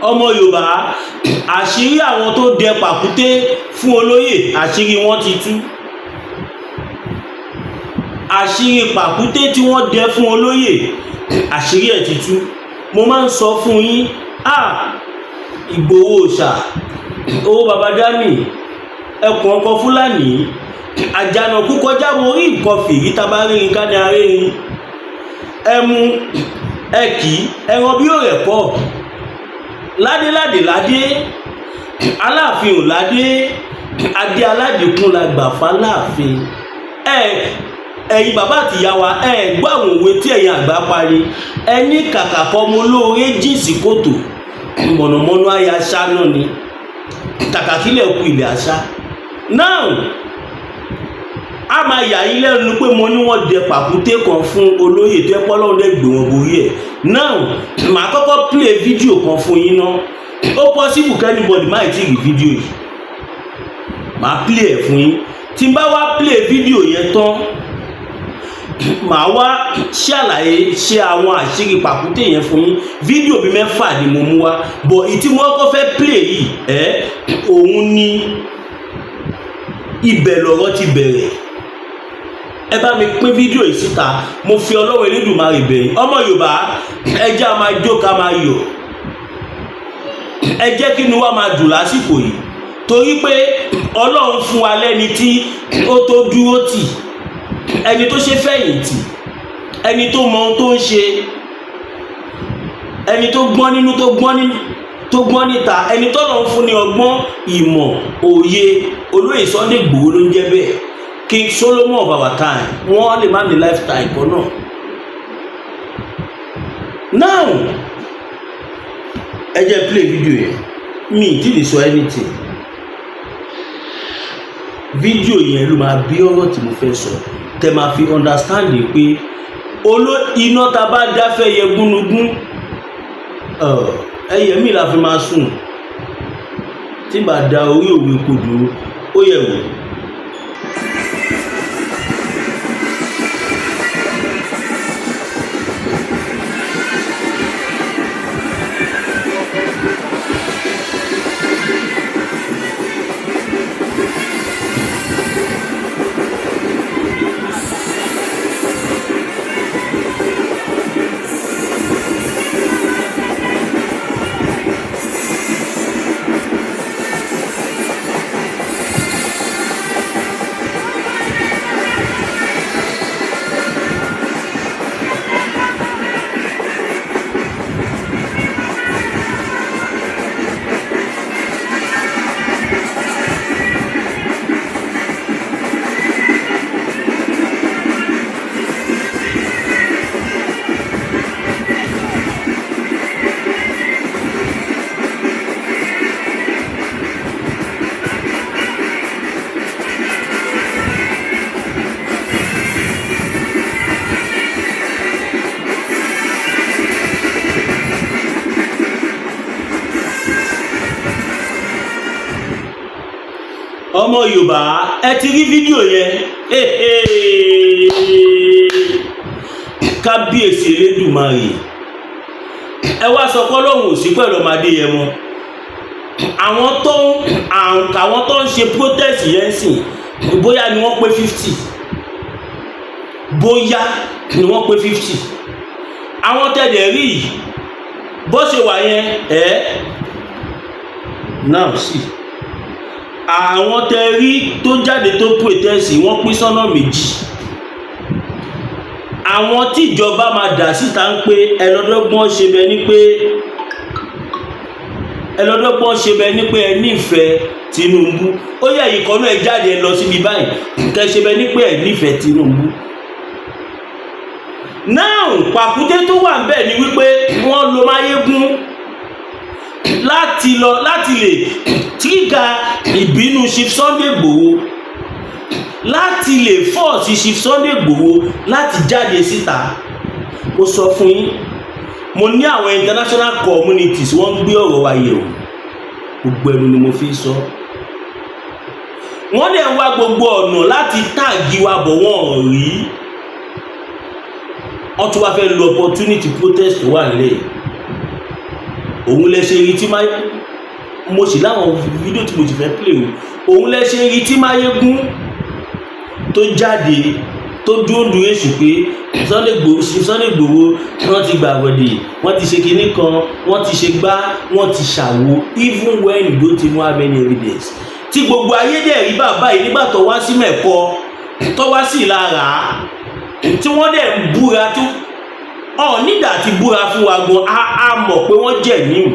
Ọmọ Yorùbá, àṣírí àwọn tó dẹ pàkúté fún olóyè, àṣírí wọn ti tú. Àṣírí pàkúté tí wọ́n dẹ fún olóyè, àṣírí ẹ̀ ti tú. Mo máa ń sọ fún yín, ah, Ìgbòho ṣà, owó baba dami, ẹkùn ọkọ Fúlàní, àjànàkú kọjá mo rí nǹkan fìrí tabarírin ká ní arérin ẹmu ẹkì ẹran bí ó rẹ̀ pọ̀ ládéládé ládé Aláàfin ò ládé, adé aládìkún la gbà fáláàfin. Ẹ ẹ̀yin bàbá àtìyá wa, ẹ gbọ́ àwọn òwe tí ẹ̀yin àgbà parí. Ẹ ní kàkà kọ́mọ olóore jìn sí kòtò, mọ̀nàmọ́ná àyà ṣáná ni, kàkà kílẹ̀ kú ilẹ̀ àṣà. Now, a máa yà yín lẹ́nu pé mo ní wọ́n dẹ pàkúté kan fún olóyè tó ẹ pọ́ lọ́run dẹ̀ gbé wọn borí ẹ̀. Now, màá kọ́kọ́ play fídíò kan fún yín ná. Ó possible kí anybody má tí ì rí fídíò yìí. Màá play ẹ̀ fún yín. Tí n bá wá play fídíò yẹn tán, màá wá ṣàlàyé, ṣe àwọn àṣírí pàkúté yẹn fún yín. Fídíò bíi 6 ni mo mú wá bọ̀. Ìtí mo kọ́kọ́ fẹ́ play yìí ẹ̀, òun ni ibẹ̀ lọ̀rọ̀ ti bẹ̀rẹ̀. Ẹ bá mi pín fídíò yìí síta, mo fi Ọlọ́run Elédùmarè bẹ̀yìn. Ọmọ Yorùbá, ẹ jẹ́ a máa jó, ká máa yọ̀. Ẹ jẹ́ kí inú wa máa dùn lásìkò yìí, torí pé Ọlọ́run fún wa lẹ́ni tí ó tó dúró tì, ẹni tó ṣe fẹ̀yìntì, ẹni tó mọ ohun tó ń ṣe, ẹni tó gbọ́n nínú, tó gbọ́n níta, ẹni tó lọ́n fún ní ọgbọ́n, ìmọ̀, òye. Olóyè Sunday Igboho ló ń jẹ́ bẹ́ẹ̀, King Solomon of our time. Wọ́n lè má ní lifetime kan náà. Now, ẹ jẹ́ play video yẹn. Mi ì tí lè sọ anything. Fídíò yẹn ló máa bí ọ̀rọ̀ tí mo fẹ́ sọ, tẹ máa fi understand pé oló iná ta bá dáfẹ́ yẹ gúnugún, ẹyẹ mi la fi máa sùn tí bá da orí òwe kodò. Ó yẹ wò. Ọmọ Yorùbá, ẹ ti rí fídíò yẹn. Kábíyèsí Elédùmarè! Ẹ wá sọ pé Ọlọ́run ò sí pẹ̀lú ọmọdé yẹn mọ́. Àwọn tó ń ṣe protest yẹn sìn, bóyá ni wọ́n pé 50, bóyá ni wọ́n pé 50. Àwọn tẹ̀lé rí yìí, bó ṣe wà yẹn ẹ̀ now, see, àwọn tẹ rí tó jáde tó protest, wọ́n pín sọ́nà méjì. Àwọn tíjọba máa dà síta ń pé ẹlọ́dọ́gbọ́n ṣe bẹ ní pé ẹlọ́dọ́gbọ́n ṣe bẹ ní pé ẹ nífẹ̀ẹ́ Tinubu. Ó yẹ ìkọ́nú ẹ jáde, ẹ lọ síbi báyìí, kẹ ṣe bẹ ní pé ẹ nífẹ̀ẹ́ Tinubu. Now, pàkúté tó wà níbẹ̀ ni wípé wọ́n lo Máyégún láti lọ láti lè trigger ìbínú Chief Sunday Igboho, láti lè force Chief Sunday Igboho láti jáde síta. Mo sọ fún yín, mo ní àwọn international communities, wọ́n ń gbé ọ̀rọ̀ wa yẹ̀wò. Gbogbo ẹnu ni mo fi sọ. Wọ́n dẹ̀ ń wá gbogbo ọ̀nà láti tag wa bọ̀, wọ́n ò rí. Wọ́n tún wá fẹ́ lo opportunity protest tó wà nílẹ̀ yìí. Òun lẹ ṣe rí tí má mo sì láwọn fídíò tí mo sì fẹ́ play o. Òun lẹ ṣe rí tí Máyégún tó jáde, tó dúró dúró èṣù pé Sunday Igboho, wọ́n ti gbàgbọ́dè, wọ́n ti ṣe kinní kan, wọ́n ti ṣe gbá, wọ́n ti ṣàwo, even when you don't even have any evidence, tí gbogbo ayé dẹ̀ rí bàbá yìí nígbà tó wá sí Mẹ̀kọ, tó wá sí Ìlara, tí wọ́n dẹ̀ ń búra, tí ọ̀ nígbà tí búra fún wa gan, a mọ̀ pé wọ́n jẹ̀ níhùn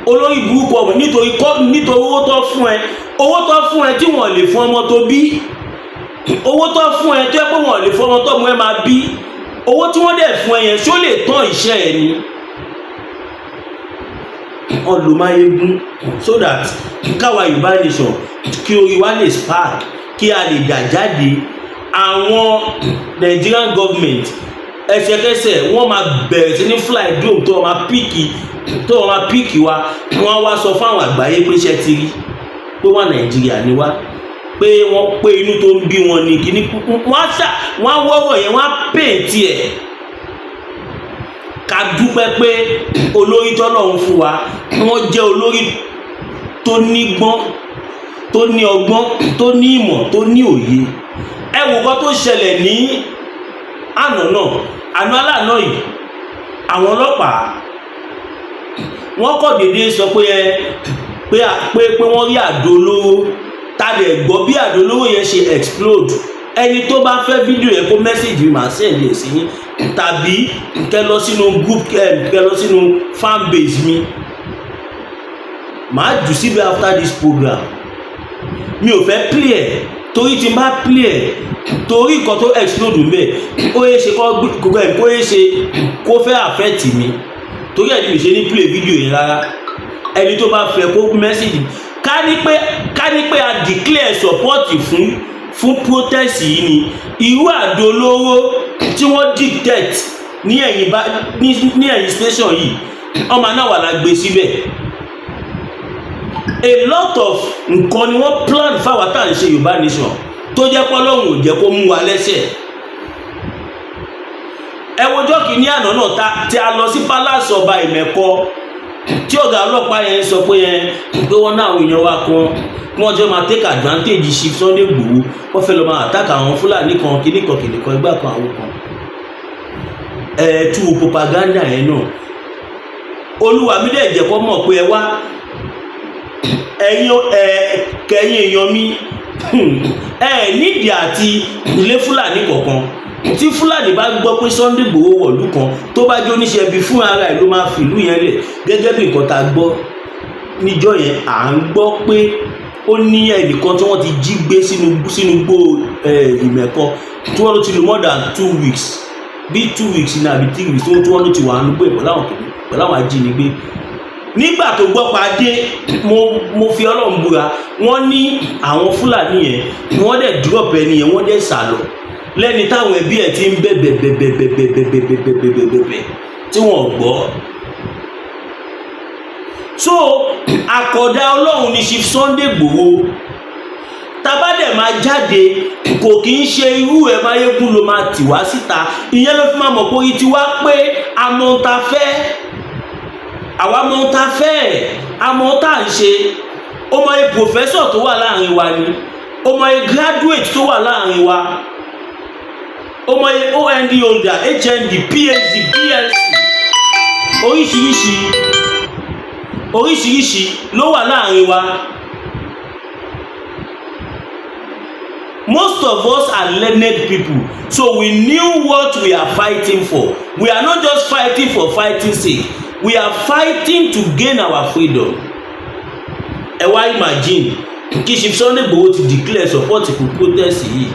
olórí burúkú ọmọ, nítorí kọ́, nítorí owó tó fún ẹ, owó tó fún ẹ tí wọ́n lè fún ọmọ tó bí, owó tó fún ẹ tó yẹ pé wọ́n lè fún ọmọ tó mú ẹ máa bí. Owó tí wọ́n dẹ̀ fún ẹ yẹn, ṣó lè tán iṣẹ́ ẹ ni? Wọ́n lo Máyégún so that káwa Yorùbá nation, kí orí wa lè spark, kí a lè dà jáde. Àwọn Nigerian government, ẹsẹ̀kẹsẹ̀ wọ́n máa bẹ̀rẹ̀ sí ní fly drone tó máa pick wa. Wọ́n wá sọ fún àwọn àgbáyé pé iṣẹ́ ti rí pé wọ́n Nàìjíríà ni wá, pé wọ́n pé inú tó ń bí wọn ní kíní. Wọ́n á ṣà, wọ́n á wọ́rọ̀ yẹn, wọ́n á paint ẹ̀. Ká dúpẹ́ pé olórí tọ́lọ́run fún wa, wọ́n jẹ́ olórí tó nígbọ́n, tó ní ọgbọ́n, tó ní ìmọ̀, tó ní òye. Ẹ wò kọ́ tó ṣẹlẹ̀ ní àná náà, àná aláàná yìí. Àwọn ọlọ́pàá, wọ́n kọ̀ déédéé sọ pé ẹ pé pé pé wọ́n rí àdó olóró. Ta dẹ̀ gbọ́ bí àdó olóró yẹn ṣe explode. Ẹni tó bá fẹ́ fídíò yẹn, kó message mi, màá send ẹ̀ sí yín, tàbí kẹ́ lọ sínú group, kẹ́ lọ sínú fan base mi, màá jù síbẹ̀ after this program. Mi ò fẹ́ play ẹ̀, torí tí n bá play ẹ̀, torí nǹkan tó explode ń bẹ̀, ó yẹ ṣe kó yẹ ṣe kó fẹ́ affect mi. Torí ẹ̀ ní mi ṣe ní play video yẹn rárá. Ẹni tó bá fẹ́, kó message. Ká ní pé a declare support fún protest yìí ni, irú àdó olóró tí wọ́n detect ní ẹ̀yìn bá ní ẹ̀yìn station yìí, ọmọ náà wà lágbé síbẹ̀. A lot of nǹkan ni wọ́n plan fáwọn tá à ń ṣe Yorùbá nation, tó jẹ́ pé Ọlọ́run ò jẹ́ kó mú wa lẹ́sẹ̀. Ẹ wojọ́ kìíní àná náà ta tí a lọ sí palace ọba Ìmẹ̀kọ, tí ọ̀gá ọlọ́pàá yẹn sọ pé yẹn pé wọ́n ná àwọn èèyàn wa kan kí wọ́n jẹ́ máa take advantage Chief Sunday Igboho, wọ́n fẹ́ lọ máa attack àwọn Fúlàní kan, kìíní kan, kìíní kan, ẹgbẹ́ kan, àwọn kan. Ẹ̀ tú propaganda yẹn náà, olúwa mi dẹ̀ jẹ́ kó mọ̀ pé ẹ wá, ẹ̀yin ẹ̀ kẹ̀yìn èèyàn mi, ẹ nídìí àti ilé Fúlàní kọ̀ọ̀kan. Tí Fúlàní bá gbọ́ pé Sunday Igboho wọ̀lú kan, tó bá jó níṣẹ́ bí fún ara ẹ̀ ló máa fìlú yẹn lẹ̀. Gẹ́gẹ́ bí nǹkan tá a gbọ́ níjọ́ yẹn, à ń gbọ́ pé ó ní ẹnìkan tí wọ́n ti jí gbé sínú gbó Ìmẹ̀kọ, tí wọ́n ló ti lò more than 2 weeks, bí 2 weeks ní àbí 3 weeks, tí wọ́n ló ti wà nínú gbó ẹ̀ pẹ̀lú àwọn ajínigbé. Nígbà tó gbọ́ padé, mo fi Ọlọ́run búra, wọ́n ní àwọn Fúlàní yẹn, wọ́n dẹ̀ drop ẹni yẹn, wọ́n dẹ̀ sálọ lẹ́ni táwọn ẹbí ẹ̀ ti ń bẹ̀bẹ̀ bẹ̀bẹ̀ bẹ̀bẹ̀ bẹ̀bẹ̀ bẹ̀bẹ̀ bẹ̀bẹ̀ bẹ̀bẹ̀ tí wọ́n gbọ́. So àkọ̀dá Ọlọ́run ní Chief Sunday Igboho. Tabadẹ̀ máa jáde, kò kí ń ṣe irú ẹ̀ Máyégún ló máa tì wá síta. Ìyẹn ló fi máa mọ̀ pé orí tiwa pé àmọ́ ta fẹ́, àwa mọ̀ ta fẹ́, àmọ́ tá à ń ṣe. Ó mọ iye professor tó wà láàrin wa ni, ó mọ iye graduate tó wà láàrin wa, ó mọ iye OND holder, HND, PhD, BSc, oríṣiríṣi oríṣiríṣi ló wà láàrin wa. Most of us are learned people, so we knew what we are fighting for. We are not just fighting for fighting sake, we are fighting to gain our freedom. Ẹ wá imagine kí Chief Sunday Igboho ti declare support fún protest yìí,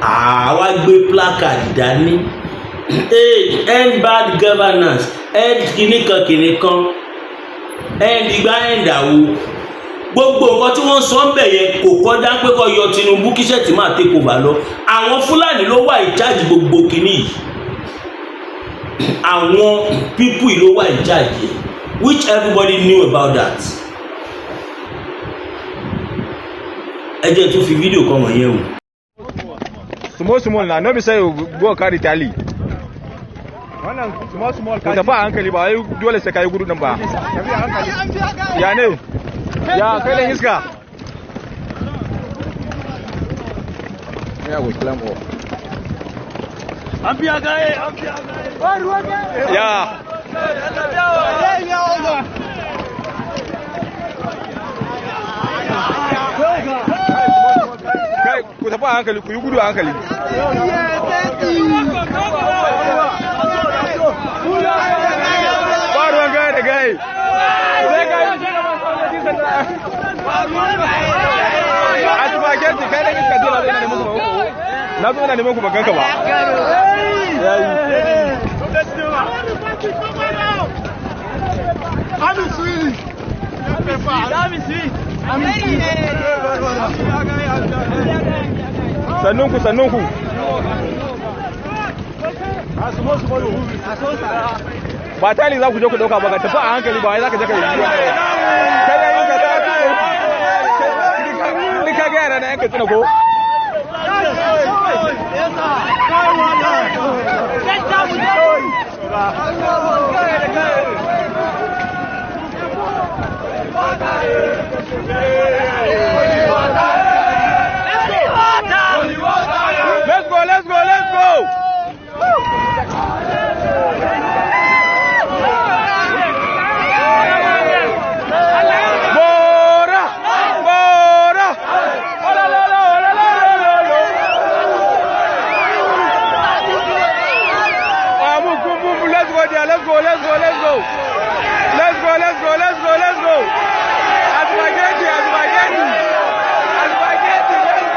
àwa gbé placard dání, "Hey, end bad governance, end kìnìkan kìnìkan, end igba, end àwo." Gbogbo nǹkan tí wọ́n sọ ń bẹ̀ yẹn kò kọjá pé kó yọ Tinubu, kí Shettima take over lọ. Àwọn Fúlàní ló wà in charge gbogbo kìíní yìí. Àwọn people yìí ló wà in charge yẹn, which everybody knew about that. Ẹ jẹ́ tún fi fídíò kan wọ̀nyẹn wò. Small small na, no be say you go carry tally. Wannan small small. Ku tafi a hankali, ba wai dole sai ka yi gudu nan ba. Ya ne? Ya kai dan iska? Ya go climb up. An biya gaye, an biya gaye. Ya. Kai, ku tafi a hankali, ku yi gudu a hankali. Ba ruwan gaye da gaye. Sai ka yi a spaghetti, kai da iska dole ina neman ku ba. Na zo ina neman ku, ban ganka ba. Yayi. Ami sweet. Ami sweet. Ami sweet. Sannunku, sannunku. Ba tali za ku je ku dauka ba, ka tafi a hankali, ba wai za ka je ka yi. Kai da yin ka ta ni ka ga yara na yanka tsina ko. Let's go, let's go, let's go. Bora! Bora! Ola, la, la, ola, la, la, la, la. Ah, move, move, move. Let's go there. Let's go, let's go, let's go. Let's go, let's go, let's go, let's go. Asupageti, asupageti. Asupageti, let's go.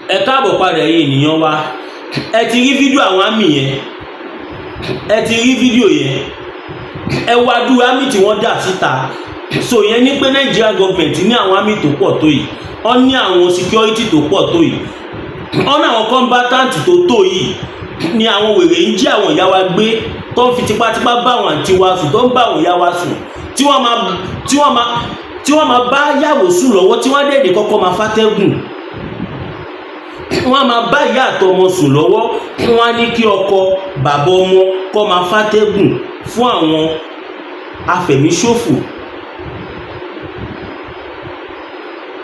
Ẹ káàbọ̀ padà, ẹ̀yin ènìyàn wa. Ẹ ti rí fídíò àwọn army yẹn, ẹ ti rí fídíò yẹn. Ẹ wá dúró army tí wọ́n dà síta. So yẹn ní pé Nigeria government ní àwọn army tó pọ̀ tó yìí, wọ́n ní àwọn security tó pọ̀ tó yìí, wọ́n ní àwọn combatant tó tó yìí, ni àwọn wèrè ń jí àwọn ìyá wa gbé, tó ń fi tipátipá bá àwọn àǹtí wa sùn, tó ń bá àwọn ìyá wa sùn, tí wọ́n máa bá yàwó sùn lọ́wọ́, tí wọ́n dẹ̀dẹ̀ kọ́kọ́ máa fàtẹ́gùn. Wọ́n á máa bá ìyá àtọmọ sùn lọ́wọ́, wọ́n á ní kí ọkọ bàbá ọmọ kó máa fàtẹ́gùn fún àwọn afẹ̀míṣòfò.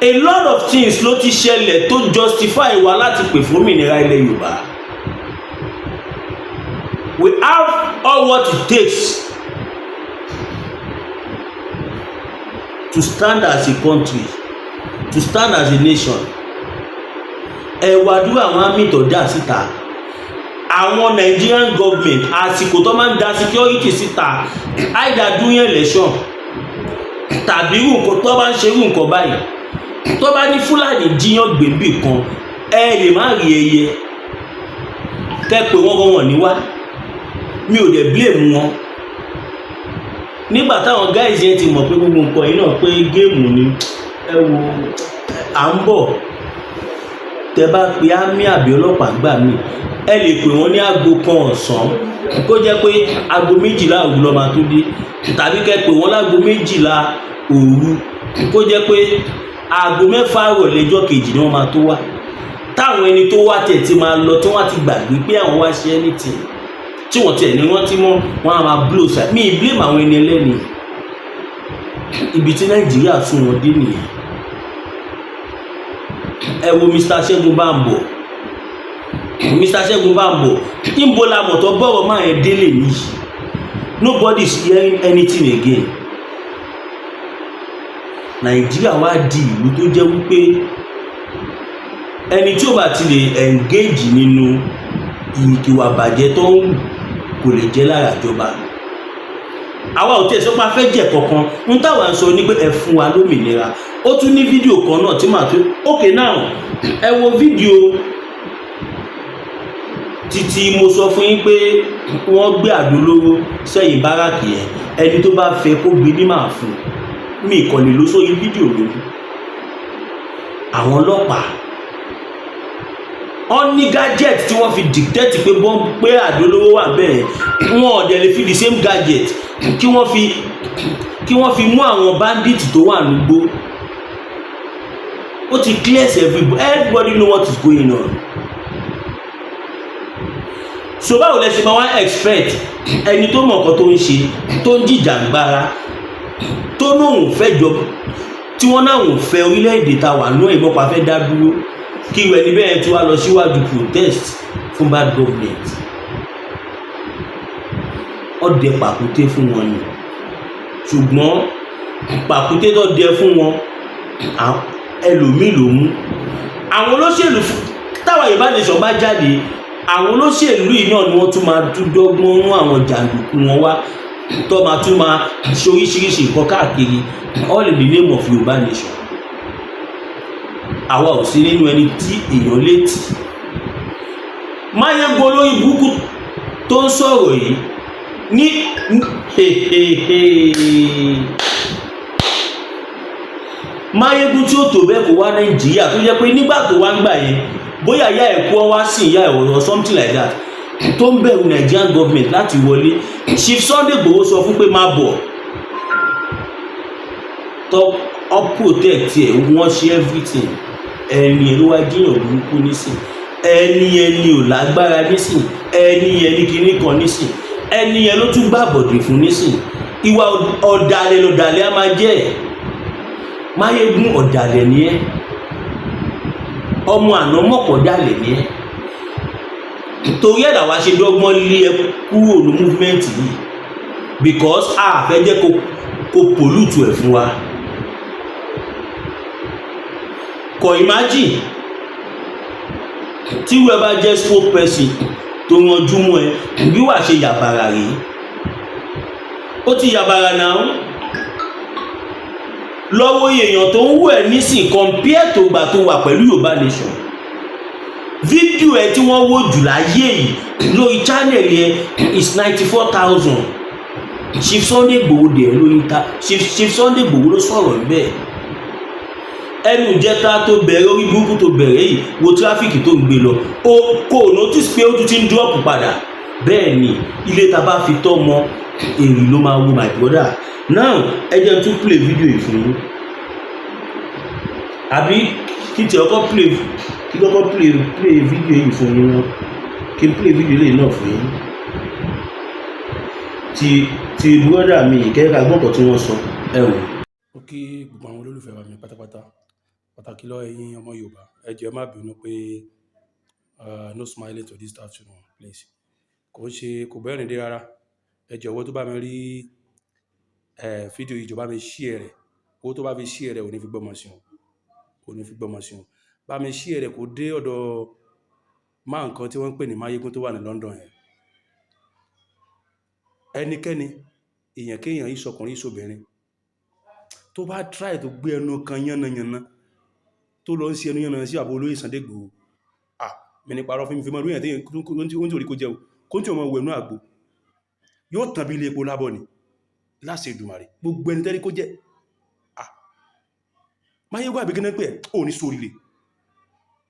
A lot of things ló ti ṣẹlẹ̀ tó justify wa láti pè fún òmìnira ilẹ̀ Yorùbá. We have all what it takes to stand as a country, to stand as a nation. Ẹ wá dúró àwọn army tó dà síta, àwọn Nigerian government, àsìkò tó máa ń da security síta, either during election tàbí irú nǹkan tó bá ń ṣe, irú nǹkan báyìí, tó bá ní Fúlàní jíyàn gbèǹbì kan, ẹ lè má rí ẹyẹ kẹ́ pé wọ́n kọ́ wọ́n ní wá. Mi ò dẹ̀ blame wọn. Nígbà táwọn guys yẹn ti mọ̀ pé gbogbo nǹkan yìí náà pé game ni, ẹ wo, à ń bọ̀. Tẹ bá pe army àbí ọlọ́pàá gbà mí, ẹ lè pè wọ́n ní aago 1 ọ̀sán, kó jẹ́ pé aago 12 òru ló máa tó dé, tàbí kẹ́ pè wọ́n láago 12 òru, kó jẹ́ pé aago 6 ìrọ̀lẹ́ ọjọ́ kejì ni wọ́n máa tó wá, táwọn ẹni tó wá tẹ̀ ti máa lọ, tí wọ́n ti gbàgbé pé àwọn wá ṣe anything, tí wọ́n tiẹ̀ ní rántí mọ́, wọ́n á máa blow side. Mi blame àwọn ẹni ẹlẹ́ni. Ibi tí Nàìjíríà sún wọn dé nìyẹn. Ẹ wo Mr. Ṣẹ́gun Bámbọ̀, Mr. Ṣẹ́gun Bámbọ̀, níbo la mọ̀ tó bọ̀rọ̀ máa yẹn délé yìí? Nobody is hearing anything again. Nàìjíríà wá di ìlú tó jẹ́ wípé ẹni tí ó bá ti lè engage nínú ìwà bàjẹ́ tó ń wù kò lè jẹ́ lára ìjọba. Àwa ò tiẹ̀ sọ pé a fẹ́ jẹ̀ kankan. Ń táwa ń sọ ní pé ẹ fún wa lómìnira. Ó tún ní fídíò kan náà tí màá tún. Okay, now ẹ wo fídíò títí mo sọ fún yín pé wọ́n gbé àdó olóró sẹ́yìn báràkì yẹn. Ẹni tó bá fẹ́ kó gbé ní màá fún mi ìkànnì ló sórí fídíò lórí àwọn ọlọ́pàá. Wọ́n ní gadget tí wọ́n fi detect pé bọ́m pé àdó olóró wà bẹ́ẹ̀. Wọn ò dẹ̀ lè fi the same gadget kí wọ́n fi mú àwọn bandit tó wà nígbó. Ó ti clear everybody. Everybody know what is going on. So báwo lẹ ṣe máa wá expect ẹni tó mọ̀ nǹkan tó ń ṣe, tó ń jìjàgbara, tó lóun fẹ́ jọ, tí wọ́n náà ń fẹ́ orílẹ̀-èdè ta wà náà, ìmọ̀pá fẹ́ dá dúró, kí irú ẹni bẹ́ẹ̀ tí wàá lọ síwájú protest fún bad government? Ọdẹ pàkúté fún wọn ni, ṣùgbọ́n pàkúté tó dẹ fún wọn, ẹlòmíì ló mú. Àwọn olóṣèlú táwa Yorùbá Nation bá jáde, àwọn olóṣèlú yìí náà ni wọ́n tún máa tún dọ́gbọ́n rún àwọn jàǹdùkú wọn wá, tó máa tún máṣe oríṣiríṣi nǹkan káàkiri, all in the name of Yorùbá Nation. Àwa ò sí nínú ẹni tí èèyàn létí. Máyégún olórí burúkú tó ń sọ̀rọ̀ yìí ní Máyégún tí ó tó bẹ́ẹ̀ kó wá Nàìjíríà, tó jẹ́ pé nígbà tó wá ń gbà yẹn, bóyá ìyá ẹ̀ kú, wá sí ìyá ẹ̀ or something like that, tó ń bẹ̀rù Nigerian government láti wọlé, Chief Sunday Igboho sọ fún pé má bọ̀, tó up protect ẹ̀, wọ́n ṣe everything. Ẹni ẹ̀ ló wá jíyàn burúkú nísìn, ẹni ẹni ò lágbára nísìn, ẹni ẹni kinní kan nísìn, ẹni yẹn ló tún gbà bọ̀dẹ̀ fún nísìn. Ìwà ọ̀dàlẹ̀ lọ̀dàlẹ̀ á máa jẹ́ ẹ̀. Máyégún, ọ̀dàlẹ̀ ni ẹ́. Ọmọ àná mọ̀pọ̀ dàlẹ̀ ni ẹ́. Torí ẹ̀ làwa ṣe dọ́gbọ́n lé ẹ kúrò ní movement yìí, because a fẹ́ jẹ́ kó pollute ẹ̀ fún wa. Kò imagine tí wọ́n bá jẹ́ spokesperson tó ranjú mọ́ ẹ, bí wàá ṣe yàbàrà rèé. Ó ti yàbàrà náà. Lọ́wọ́ èèyàn tó ń wù ẹ́ nísìn compare tó gbà tó wà pẹ̀lú Yorùbá Nation. Fídíò ẹ tí wọ́n wò jù láyé yìí lórí channel yẹn is 94,000. Chief Sunday Igboho dẹ̀ lórí ta. Chief Sunday Igboho ló sọ̀rọ̀ níbẹ̀. Ẹnu ìjẹta tó bẹ̀rẹ̀ orí burúkú tó bẹ̀rẹ̀ yìí, wo traffic tó ń gbé lọ. O kò notice pé ó tún ti ń drop padà. Bẹ́ẹ̀ ni ilé ta bá fi tọ́ mọ èrì ló máa wo. My brother, now ẹ jẹ́ n tún play video yìí fún yín, àbí kí tí ọkọ play, kí kọ́kọ́ play video yìí fún yín náà, kí n play video yìí náà fún yín, ti brother mi ìkẹ́kẹ́ agbọ́kọ̀ tí wọ́n sọ. Ẹ wò. Ó kí gbogbo àwọn olólùfẹ́ wa mi pátápátá, pàtàkì lọ ẹ̀yin ọmọ Yorùbá. Ẹ jọ̀ọ́, ẹ má bínú pé no smiling to this afternoon, please. Kò ń ṣe kò bẹ́rìn dé rárá. Ẹ jọ̀ọ́, owó tó bá mi rí fídíò yìí, jọ̀ọ́ bá mi share rẹ̀. Owó tó bá fi share rẹ̀, ò ní fi gbọ́mọ sí wọn, ò ní fi gbọ́mọ sí wọn. Bá mi share rẹ̀ kó dé ọ̀dọ̀ máa nǹkan tí wọ́n ń pè ní Máyégún tó wà ní London yẹn. Ẹnikẹ́ni, èèyàn kéèyàn, ìṣọkùnrin, ìṣobìnrin tó bá try tó gbé ẹnu kan yánnayànna, tó lọ ń ṣe ẹnu yánnayànna sí àbò olóyè Sunday Igboho, ah, mi ní parọ́ fún mi fi mọ́ lóyìn tí ó ń tí orí kó jẹ́ o, kó tí ó mọ̀ wẹ̀nú àgbo yóò tàn bí ilé epo lábọ́ ni láṣẹ Èdùmàrè. Gbogbo ẹni tẹ́rí kó jẹ́, ah, Máyégún àbí kíní pé ò ní sóríire.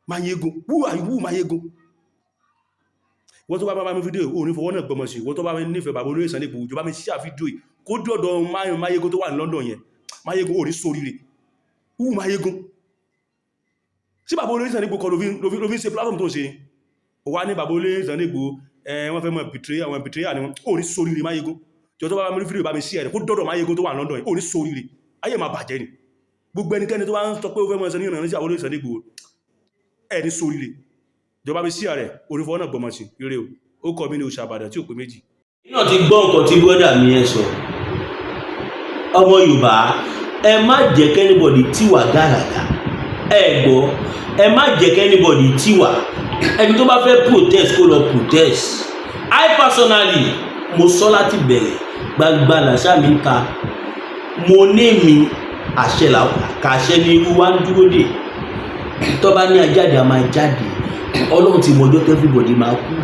Máyégún, who are you, Máyégún? Wọ́n tó bá bá mi fídíò, ò ní fọwọ́ náà gbọmọ sí. Wọ́n tó bá mi nífẹ̀ẹ́ bàbá olóyè Sunday Igboho, jọba mi ṣíà fídíò yìí kó dé ọ̀dọ̀ Máyégún tó wà ní London yẹn. Máyégún, ò ní sóríire. Who Máyégún? Sí bàbá olóyè Sunday Igboho kọ́ ló fi ń ṣe platform tó ń ṣe? Ó wá ní bàbá olóyè Sunday Igboho, wọ́n fẹ́ mọ̀ betray, àwọn betrayer ni wọ́n. Ò ní sóríire, Máyégún. Jọ tó bá mi fídíò, bá mi ṣí ẹ̀rẹ̀ kó dọ́dọ̀ Máyégún tó wà ní London yìí. Ò ní sóríire, ayé máa bàjẹ́ ni. Gbogbo ẹnikẹ́ni tó bá ń sọ pé ó fẹ́ mọ̀ ṣe ní ìrànlọ́sí sí àwọn olóyè Sunday Igboho, ẹ̀ ní sóríire. Jọba mi sí ààrẹ orífọ́ náà gbọmọ sí ire o. Ó kọ́ mi ní oṣù àbàdàn tí ò pé méjì. Náà ti gbọ́ nǹkan tí brother mi yẹn sọ. Ọmọ Yorùbá, ẹ má jẹ́ kí anybody tì wá gàràgà. Ẹ gbọ́, ẹ má jẹ́ kí anybody tì wá. Ẹni tó bá fẹ́ protest, kó lọ protest. I personally, mo sọ láti bẹ̀rẹ̀, gbangba làṣà mi ń ta. Mo ní mi àṣẹ là kàṣẹ ní irú wa ń dúró dè. Tó bá ní ajáde, a máa jáde. Ọlọ́run ti mọ ọjọ́ tó everybody máa kú.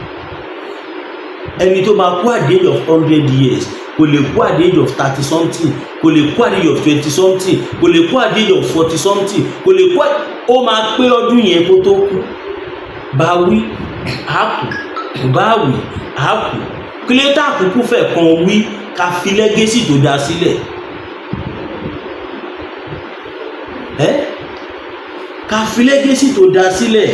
Ẹni tó máa kú at the age of 100 years kò lè kú at the age of thirty something, kò lè kú at the age of twenty something, kò lè kú at the age of forty something, kò lè kú. Ó máa pé ọdún yẹn kó tó kú. Bá wí àkù, bá wí àkù, kílódé àkúkú fẹ̀ kan wí ká fi legacy tó dá sílẹ̀ ẹ́, ká fi legacy tó dá sílẹ̀.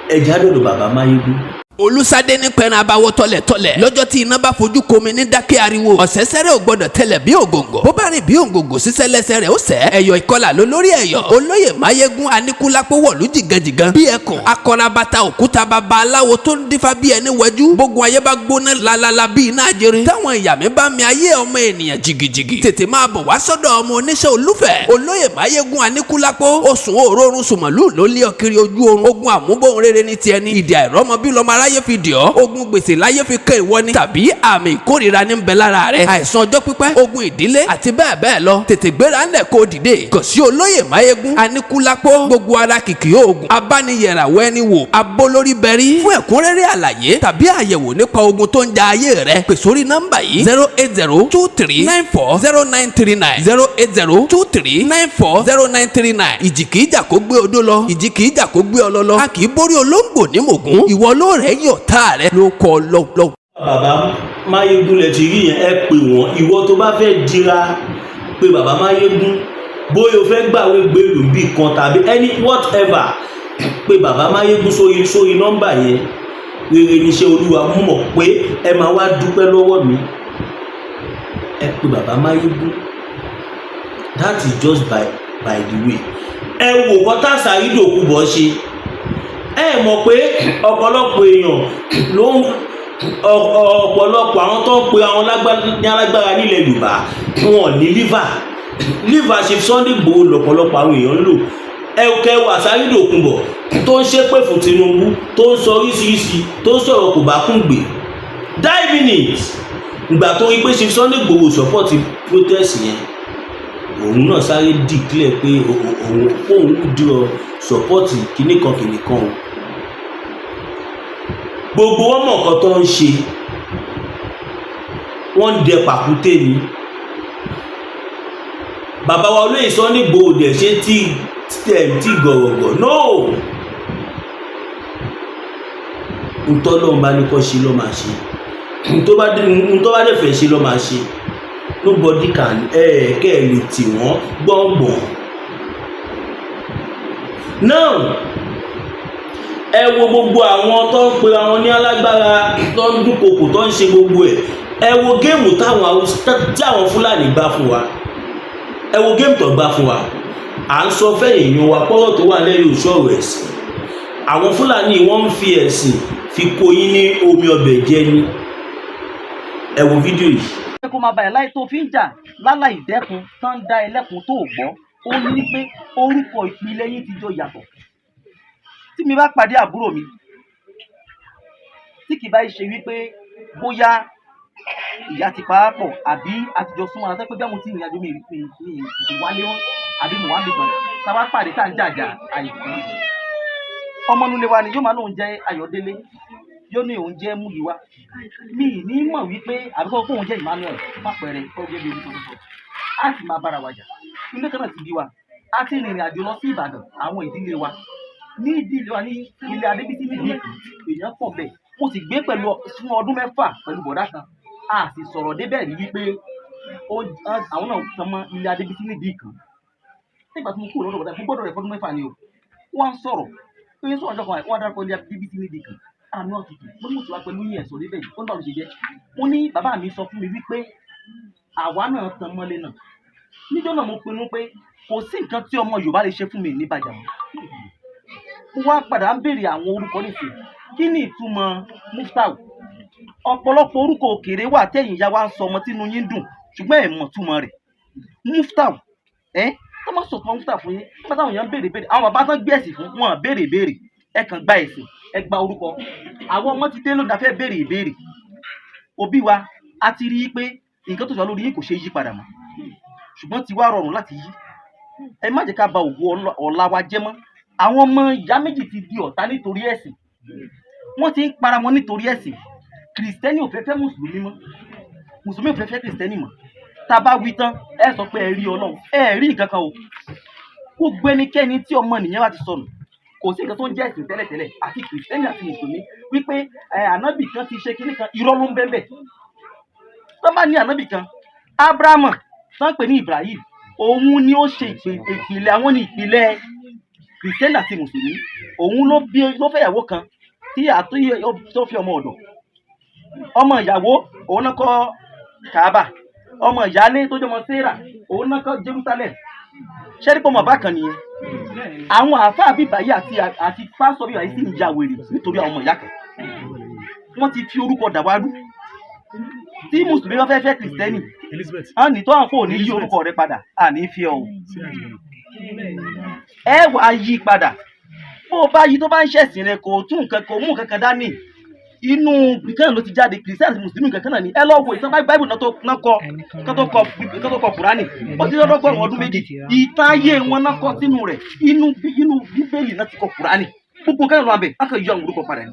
Ẹ̀já dọ̀dọ̀ bàbá Máyégún. Olùsádé ní pẹran abawọ tọlẹtọlẹ lọ́jọ́ tí iná bá fojú komi ní dákẹ́ ariwo. Ọ̀sẹ̀sẹ̀rẹ̀ ò gbọ́dọ̀ tẹlẹ̀ bí ògòǹgò, bó bá rìn bí ògòǹgò sísẹ́ lẹ́sẹ̀ rẹ̀ ó sẹ́. Ẹ̀yọ̀ ìkọlà ló lórí ẹ̀yọ̀. Olóyè Máyégún Aníkúlápó wọ̀lú jìgànjìgàn bí ẹkùn akọrabata òkúta, baba aláwo tó ń dífá bí ẹni wẹjú. Bógun ayé bá gbóná lalala bí iná ajere, táwọn ìyá mi bá mi ayé ọmọ ènìyàn jìgìjìgì, tètè máa bọ̀ wá sọ́dọ̀ ọmọ oníṣẹ́ olúfẹ̀, Olóyè Máyégún Aníkúlápó. Oṣù òórùn sùmọ̀lú ló lé ọ kiri ojú oorun. Ogun àmúbọ̀n rere ní tiẹ̀ ní ìdí àìrọ́mọ bí lọ́mọ aráyé fi dì ọ́. Ogun gbèsè láyé fi kẹ́ ìwọ ni, tàbí àmì ìkórìíra ní ń bẹ lára rẹ, àìsàn ọjọ́ pípẹ́, ogun ìdílé àti bẹ́ẹ̀ bẹ́ẹ̀ lọ. Tètè gbéra ńlẹ̀ kó dìde kàn sí Olóyè Máyégún Aníkúlápó. Gbogbo ara kìkì oògùn abániyẹ̀ràwọ̀ ẹni wò abólórí bẹ̀rí. Fún ẹ̀kúnrẹ́rẹ́ àlàyé tàbí àyẹ̀wò nípa ogun tó ń ja ayé rẹ, pè sórí nọ́mbà yìí: 08023940939, 08023940939. Ìjì kìí jà kó gbé odó lọ, ìjì kìí jà kó gbé ọ lọ lọ. A kì í borí olóńgbò ní mògún. Ìwọ ló rẹ̀ yọ̀ tá rẹ ló kọ lọ. Bàbá Máyégún lẹ ti rí yẹn. Ẹ pè wọ́n. Ìwọ tó bá fẹ́ dira, pé bàbá Máyégún. Bóyá o fẹ́ gbàwé gbèlú bí kan tàbí any whatever, pé bàbá Máyégún sórí nọ́mbà yẹn. Rere níṣẹ́ Olúwa. Mú mọ̀ pé ẹ máa wá dúpẹ́ lọ́wọ́ mi. Ẹ pé bàbá Máyégún. That is just by the way. Ẹ wò kọ́tà Saheed Òkúbọ̀ ṣe. Ẹ mọ̀ pé ọ̀pọ̀lọpọ̀ èèyàn ló ń ọ̀pọ̀lọpọ̀ àwọn tó ń pe àwọn ní alágbára nílẹ̀ Yorùbá, wọn ní liver. Liver ṣe Sunday Igboho lọ̀pọ̀lọpọ̀ àwọn èèyàn ń lò. Ẹ kẹwàá Saheed Òkúbọ̀ tó ń ṣépè fún Tinubu, tó ń sọ oríṣiríṣi, tó ń sọ̀rọ̀ kò bá kún gbè die minute. Ìgbà tó rí pé Chief Sunday Igboho support protest yẹn, òun náà sáré declare pé òun withdraw support kìnnìkan kìnnìkan o. Gbogbo wọn mọ̀ nǹkan tó ń ṣe. Wọ́n ń dẹ pàkúté ni. Bàbá wa olóyè Sunday Igboho dẹ̀ ṣe tí tẹ̀ tí gọ̀rọ̀gọ̀ no ntọ́lọ́run bá ní kọ́ ṣe lọ́ máa ṣe. Ntọ́ bá dẹ̀ fẹ́ ṣe lọ́ máa ṣe. Nobody can ẹ kẹ́ ẹ lè tì wọ́n gbọ̀ngbọ̀n. Now, ẹ wo gbogbo àwọn tó ń pe àwọn ní alágbára, tó ń dúnkokò, tó ń ṣe gbogbo ẹ̀. Ẹ wo game táwọn Haúsá tí àwọn Fúlàní gbá fún wa. Ẹ wo game tó gbá fún wa. À ń sọ fẹ́ èèyàn wa pọ́rọ̀ tó wà lẹ́yìn òṣòro ẹ̀sìn. Àwọn Fúlàní, wọ́n ń fi ẹ̀sìn fi kó yín ní omi ọbẹ̀ jẹ ní. Ẹ wo fídíò yìí. Kó máa bá ẹ láì tó fi ń jà láláì dẹ́kun tán ń dá ẹlẹ́kun tó gbọ́. Ó ní pé orúkọ ìpìlẹ̀ yín ti jọ yàtọ̀. Tí mi bá pàdé àbúrò mi, tí kì bá ṣe wípé bóyá ìyá ti pa á pọ̀ àbí àtijọ́ súnmọ́ ara pé bí àwọn tí ìrìn àjò mi mi mi wálé wọn àbí mo wá mi kan, tá a bá pàdé tá à ń jàjà àìkú, ọmọ nulẹ̀ wa ni yóò máa lóun jẹ́ Ayọ̀délé, yóò ní òun jẹ́ Múyìwá. Mi ì ní mọ̀ wípé àbíkọ́ pé òun jẹ́ Emmanuel fàpẹẹrẹ kọ́ gẹ́gẹ́ bí orúkọ tó sọ. Á sì máa bára wa jà. Ilé kan náà ti bí wa. A ti rìnrìn àjò lọ sí Ìbàdàn. Àwọn ìdílé wa ní ìdílé wa ní ilé Adébísí nílùú Èkó, èèyàn pọ̀ bẹ́ẹ̀. Mo sì gbé pẹ̀lú fún ọdún 6 pẹ̀lú bọ̀dá kan. A sì sọ̀rọ̀ débẹ̀ rí wípé àwọn náà tán mọ́ ilé Adébísí nídìí kan. Nígbà tí mo kúrò lọ́dọ̀ bọ̀dá, mo gbọ́dọ̀ rẹ̀ fọdún 6 ni o. Wọ́n á sọ̀rọ̀ pé sọ̀rọ̀ ọjọ́ kan, wọ́n á dárúkọ ilé Adébísí nídìí kan. Àmì ọ̀tútù mo ní mo sì wá pẹ̀lú yín ẹ̀sọ́ débẹ̀ yìí. Ó ní báwo ló ṣe jẹ́? Mo ní bàbá mi sọ fún mi wípé àwa náà tan mọ́lé náà. Níjọ́ náà, mo pinnu pé kò sí nǹkan tí ọmọ Yorùbá lè ṣe fún mi ní bàjá. Mo wá padà ń béèrè àwọn orúkọ nísìnyí. Kí ni ìtumọ̀ Muftau? Ọ̀pọ̀lọpọ̀ orúkọ òkèèrè wà tẹ̀yìn ìyá wa ń sọ ọmọ tínú yín dùn, ṣùgbọ́n ẹ̀ mọ̀ túmọ̀ rẹ̀. Muftau ẹ́ tó má sọ̀tún Muftau fún yín. Nígbà táwọn èèyàn ń béèrè béèrè, àwọn bàbá tán gbé ẹ̀sìn fún wọn béèrè béèrè, ẹ kàn gba ẹ̀sìn, ẹ gba orúkọ. Àwọn ọmọ ti dé lónìí, a fẹ́ béèrè ìbéèrè. Òbí wa, a ti rí i pé nǹkan tó sọ lórí yín kò ṣeé yí padà mọ́, ṣùgbọ́n ti wá rọrùn láti yí. Ẹ má jẹ́ ká ba ògo ọ̀la wa jẹ́ mọ́. Àwọn ọmọ ìyá méjì ti di ọ̀tá nítorí ẹ̀sìn. Wọ́n ti ń para wọn nítorí ẹ̀sìn. Kìrìsìtẹ́nì ò fẹ́ fẹ́ mùsùlùmí mọ́, mùsùlùmí ò fẹ́ fẹ́ kìrìsìtẹ́nì mọ́. Tá a bá wí tán, ẹ sọ pé ẹ rí Ọlọ́run, ẹ rí nǹkan kan o. Gbogbo ẹnikẹ́ni tí ọmọ nìyẹn bá ti sọnù, kò sí nǹkan tó ń jẹ́ ẹ̀sìn tẹ́lẹ̀tẹ́lẹ̀, àti kìrìsìtẹ́nì àti mùsùlùmí, wípé ẹ ànábì kan ti ṣe kinní kan, irọ́ ló ń bẹ́ẹ̀ bẹ́ẹ̀. Tó bá ní ànábì kan, Abrahamu tó ń pè ní Ibrahim, òun ni ó ṣe ìpìlẹ̀ àwọn ní ìpìlẹ̀ kìrìsìtẹ́nì àti mùsùlùmí. Òun ló bí, ló fẹ́yàwó kan. Tí àtúnyẹ tó fi ọmọ ọ̀dọ̀, ọmọ ìyàwó òun náà kọ́ Kaaba, ọmọ ìyálé tó jọmọ Sarah òun náà kọ́ Jerusalem. Ṣẹ́rí pọ̀ mọ̀ bákan nìyẹn. Àwọn àáfàá bíbá yìí àti pásítọ̀ bíbá yìí sì ń ya wèrè nítorí àwọn ọmọ ìyá kan. Wọ́n ti fi orúkọ dàwárú. Tí mùsùlùmí bá fẹ́ fẹ́ kìrìsìtẹ́nì, á ní tó àwọn kò ní yí orúkọ rẹ padà, à ní fi ọ o. Ẹ wàá yí padà. Bó o bá yí tó bá ń ṣẹ̀sìn rẹ, kò tún nǹkan, kò mú nǹkan kan dání. Inú kìrìsìtẹ́nì ló ti jáde, kìrìsìtẹ́nì àti mùsùlùmí nǹkan kan náà ni. Ẹ lọ wo ìtàn báíbù náà tó náà kọ, kán tó kọ Kùránì. Ó ti lọ́dọ́gọ́rùn ọdún 2. Ìtàn ayé wọn náà kọ sínú rẹ̀. Inú Bíbélì náà ti kọ Kùránì. Gbogbo nǹkan ló wà bẹ̀, á kàn yọ àwọn orúkọ padà ni.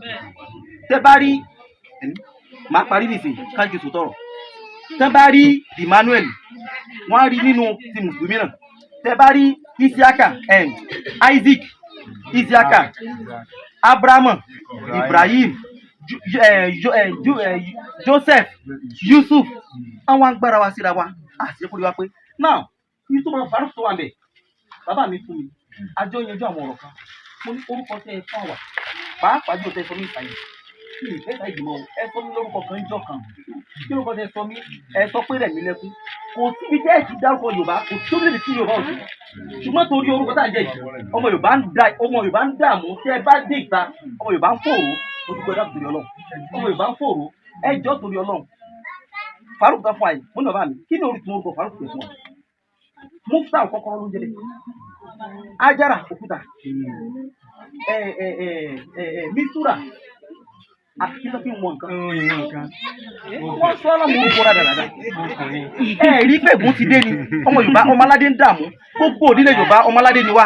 Tẹ bá rí, màá parí nìsín, kájú sòtọ̀rọ̀. Tẹ bá rí Emmanuel, wọ́n á rí nínú ti mùsùlùmí náà. Tẹ bá rí Isiaka, Isaac, Isiaka, Abrahamu, Ibrahim, Joseph, Yusuf, àwọn agbára wa síra wa, àti ẹ̀kọ́ wa pé now ibi tó máa Faruk tó wà mẹ́, bàbá mi fún mi, àjọ yanjú àwọn ọ̀rọ̀ kan. Mo ní orúkọ tẹ́ ẹ fún àwà, pàápàá jù tẹ́ ẹ sọ mí ìsàyè. Mi ì fẹ́ sáyé ìgbìmọ̀ o, ẹ sọ mí lórúkọ kan jọ kan. Kí lórúkọ tẹ́ ẹ sọ mí? Ẹ sọ pé Rẹ̀mí lẹ́kún. Kò síbi tẹ́ ẹ ti dárúkọ Yorùbá, kò sí orílẹ̀-èdè tí Yorùbá ò sí. Ṣùgbọ́n torí orúkọ tá à ń jẹ yìí, ọmọ Yorùbá ń da, ọmọ Yorùbá ń dààmú. Tẹ́ ẹ bá dé ìta, ọmọ Yorùbá ń fòrò. Mo dúpẹ́ dáàbò torí Ọlọ́run. Ọmọ Yorùbá ń fòrò. Ẹ jọ́ torí Ọlọ́run. Faruk kan fún àyè, mo ní bàbá mi, kí ni orí tí mo rúkọ Faruk fún wa? Mufta kọ́kọ́rọ́ ló ń jẹ bẹ́ẹ̀. Ajara òkúta. Ẹ ẹ ẹ ẹ ẹ Mistura. Àti kí ló fi ń wọ nǹkan? Wọ́n sọ ọ́ lọ́mọ orúkọ rádaràda. Ẹ rí pé ègún ti dé ni, ọmọ Yorùbá ọmọ aládé ń dààmú. Gbogbo òdílé Yorùbá ọmọ aládé ni wá.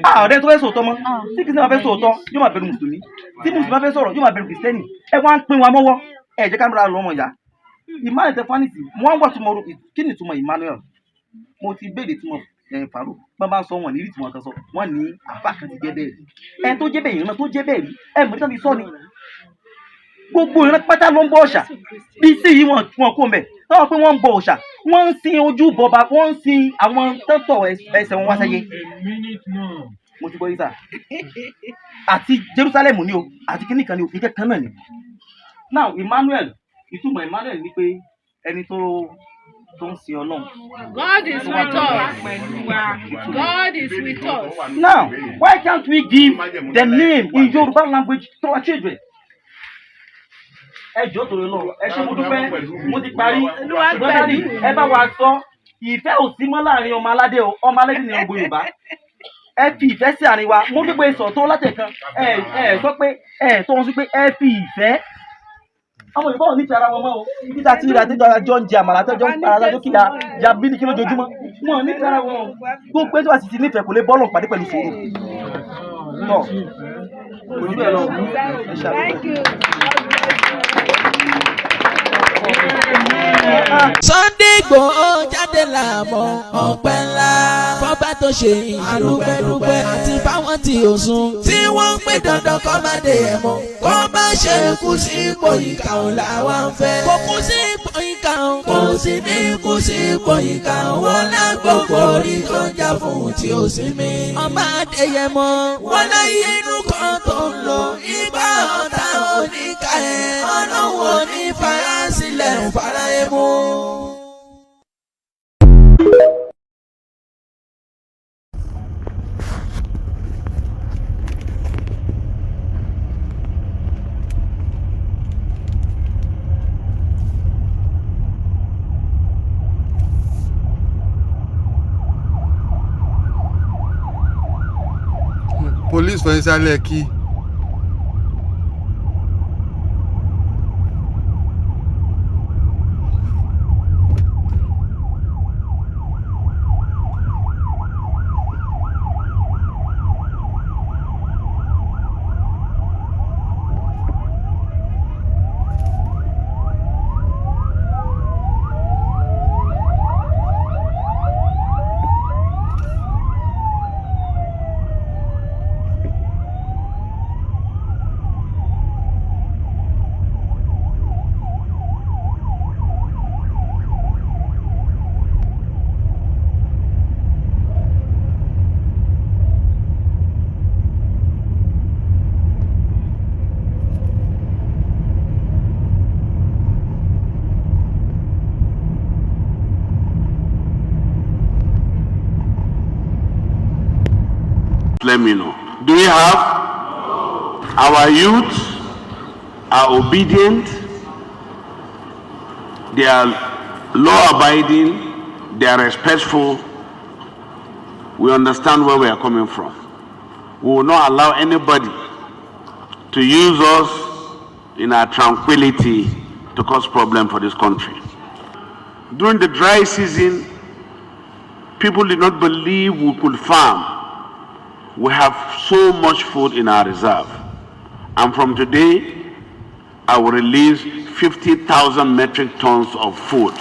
Ààrẹ tó fẹ́ sòótọ́ mọ́, tí kìrìsìtẹ́nì bá fẹ́ sòótọ́, yóò máa bẹ̀rù mùsùlùmí. Tí mùsùlùmí bá fẹ́ sọ̀rọ̀, yóò máa bẹ̀rù kìrìsìtẹ́nì. Ẹ wá ń pín wa mọ́wọ́, ẹ jẹ́ ká múra lọ́mọ ìyá. Emmanuel Tẹfanisi, mo wá ń wà túmọ̀ orúkọ, kí ni ìtumọ̀ Emmanuel? Mo ti béèrè ìtumọ̀ Faruk, bá bá ń sọ wọn ní ìtumọ̀ kan sọ, wọ́n ní àfa kan ti jẹ́ bẹ́ẹ̀ rí. Ẹ tó jẹ́ bẹ́ẹ̀ ìran tó jẹ́ bẹ́ẹ̀ rí, ẹ mọ̀ nítorí sọ ni. Gbogbo ìran pátá ló ń bọ òòṣà. Bí sí yìí wọn kó mbẹ̀. Táwọn pé wọ́n ń bọ òòṣà, wọ́n ń sin ojú bọba, wọ́n ń sin àwọn tọ́tọ̀ ẹsẹ̀ wọn wá sáyé. Mo ti gbọ́ yín sà. Àti Jerusalem ni o, àti kíní kan ni o, nǹkan kan náà ni. Now Emmanuel, ìtumọ̀ Emmanuel ni pé ẹni tó ń sin Ọlọ́run. God is with us. God is with us. Now, why can't we give the name in Yoruba language to our children? Ẹ jọ̀ọ́ torí Ọlọ́run, ẹ ṣé mo dúpẹ́, mo ti parí. Ṣùgbọ́n dáàdì, ẹ bá wa sọ, ìfẹ́ ò sí mọ́ láàrin ọmọ aládé o, ọmọ aládé ni gbogbo Yorùbá. Ẹ fi ìfẹ́ sí àárín wa. Mo dúpẹ́ sọ tó látẹ̀kan, ẹ ẹ sọ pé ẹ tó wọn sọ pé ẹ fi ìfẹ́. Ọmọ Yorùbá ò ní ti ara wọn mọ́ o. Ibi tá a ti rí àtijọ́ àjọ ń jẹ àmàlà àtijọ́ ń para àtijọ́ kíya ya bílíkì lójoojúmọ́. Wọn ò ní ti ara wọn o. Gbogbo ẹjọ́ àti ti nífẹ̀ẹ́ kò lè bọ́ọ̀lù pàdé pẹ̀lú sùúrù. Tọ́ kò ní bẹ́ẹ̀ lọ. Ẹ ṣe àdúgbò. Thank you. Sunday Igboho jáde làmọ́ ọpẹ́ ńlá fọ́bá tó ṣe àdúpẹ́dúpẹ́ àti fáwọn tí ò sùn tí wọ́n ń pè dandan kọ́ má dé ẹ̀ mọ́ kó má ṣe kú sí ipò ìkà òun làwa ń fẹ́. Kò kú sí ipò ìkà òun, kò sí ní kú sí ipò ìkà òun, wọn lágbogbo orí tó ń jà fún tí ó sì mí. Ọba Adéyẹmọ wọn láyé inú kan tó ń lò ibà ọ̀tá oníkà ẹ̀ ọlọ́run ò ní farasílẹ̀ ń fara ẹ̀ mú. Police for inside Lekki. Let me know. Do we have? Our youth are obedient, they are law abiding, they are respectful. We understand where we are coming from. We will not allow anybody to use us in our tranquility to cause problem for this country. During the dry season, people did not believe we could farm. We have so much food in our reserve. And from today, I will release 50,000 metric tons of food.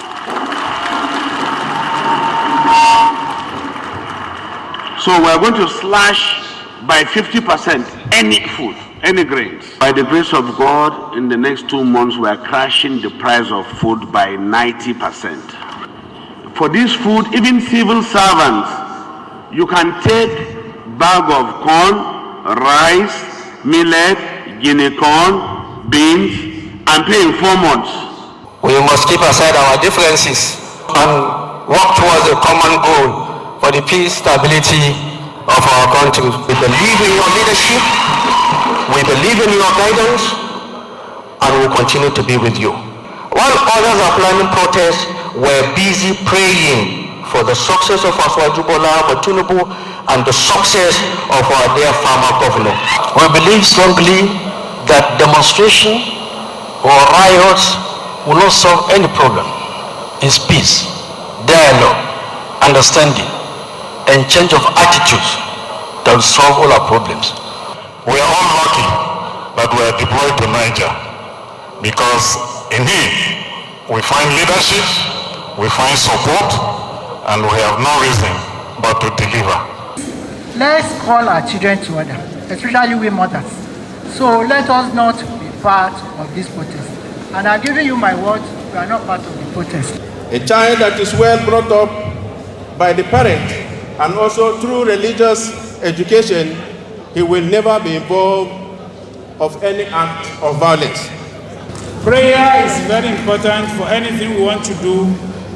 So we are going to slash by 50% any food, any grains. By the grace of God, in the next 2 months, we are crashing the price of food by 90%. For this food, even civil servants, you can take bag of corn, rice, millet, guinea corn, beans, and pay in 4 months. We must keep aside our differences and work towards a common goal for the peace, stability of our country. We believe in your leadership, we believe in your guidance, and we will continue to be with you. While others are planning protests, we're busy praying for the success of Asiwaju Bola Ahmed Tinubu and the success of our dear farmer governor. We believe strongly that demonstration or riots will not solve any problem. It's peace, dialogue, understanding, and change of attitudes that will solve all our problems. We are all lucky that we are deployed to Niger because in him we find leadership, we find support, and we have no reason but to deliver. Let's call our children to order, especially we mothers. So let us not be part of this protest. And I'm giving you my word, we are not part of the protest. A child that is well brought up by the parent and also through religious education, he will never be involved of any act of violence. Prayer is very important for anything we want to do.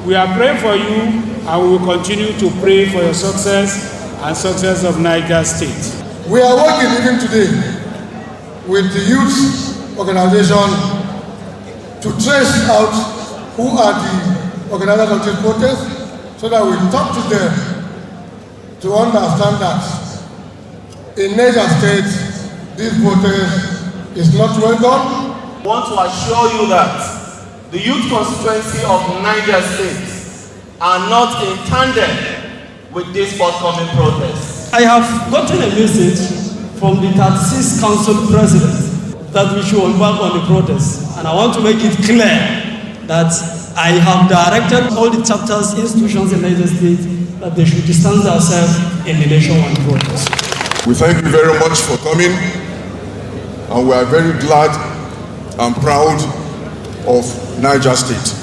We are praying for you and we will continue to pray for your success and success of Niger State. We are working even today with the youth organization to trace out who are the organizers of this protest so that we talk to them to understand that in Niger State, this protest is not welcome. I want to assure you that the youth constituency of Niger State are not in tandem with this forthcoming protest. I have gotten a message from the 36 council president that we should embark on the protest. And I want to make it clear that I have directed all the chapters, institutions in Niger State that they should distance themselves in the nationwide protest. We thank you very much for coming, and we are very glad and proud of Niger State.